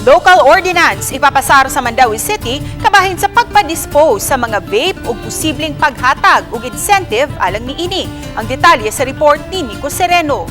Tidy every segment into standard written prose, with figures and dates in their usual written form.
Local ordinance ipapasar sa Mandaue City kabahin sa pagpa-dispose sa mga vape o posibleng paghatag og incentive alang niini. Ang detalye sa report ni Nico Sereno.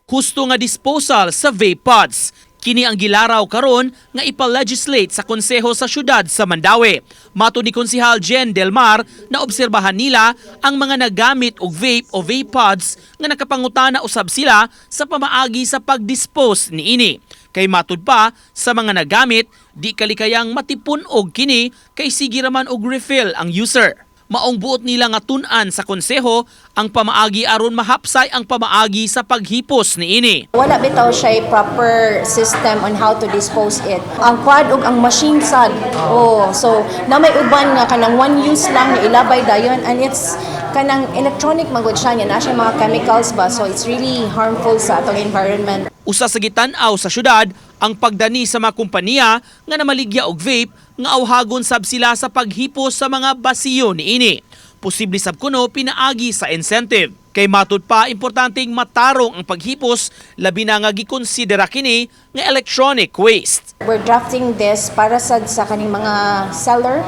Husto nga disposal sa vape pods. Kini ang gilaraw karon nga ipa-legislate sa konseho sa syudad sa Mandaue. Mato ni Konsehal Jen Del Mar na obserbahan nila ang mga nagamit og vape o vape pods nga nakapangutana usab sila sa pamaagi sa pagdispose niini. Kay matud pa sa mga nagamit, di kalikayang matipun-og kini kay sige raman og refill ang user. Maong buot nila nga tun-an sa konseho ang pamaagi aron mahapsay ang pamaagi sa paghipos niini. Wala bitaw siya proper system on how to dispose it. Ang quad ug ang machine sad. Oh, so na may uban nga kanang one use lang ni ilabay dayon and it's kanang electronic magud siya niya na siya mga chemicals ba, so it's really harmful sa atong environment. Usa sa gitan-aw sa syudad ang pagdani sa mga kompanya nga namaligya og vape nga awhagon sab sila sa paghipos sa mga basiyo niini. Posible sab kuno pinaagi sa incentive. Kay matud pa, importanteng matarong ang paghipos, labi na nga gikonsidera kini nga electronic waste. We're drafting this para sad sa kaning mga seller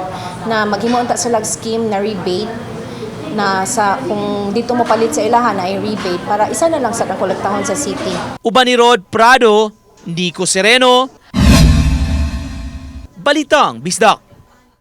na maghimo unta sila og scheme na rebate na sa kung dito mo palit sa ilaha na ay rebate para isa na lang sa ang kolektahon sa city. Uban ni Rod Prado, Nico Sereno, Balitang Bisdak.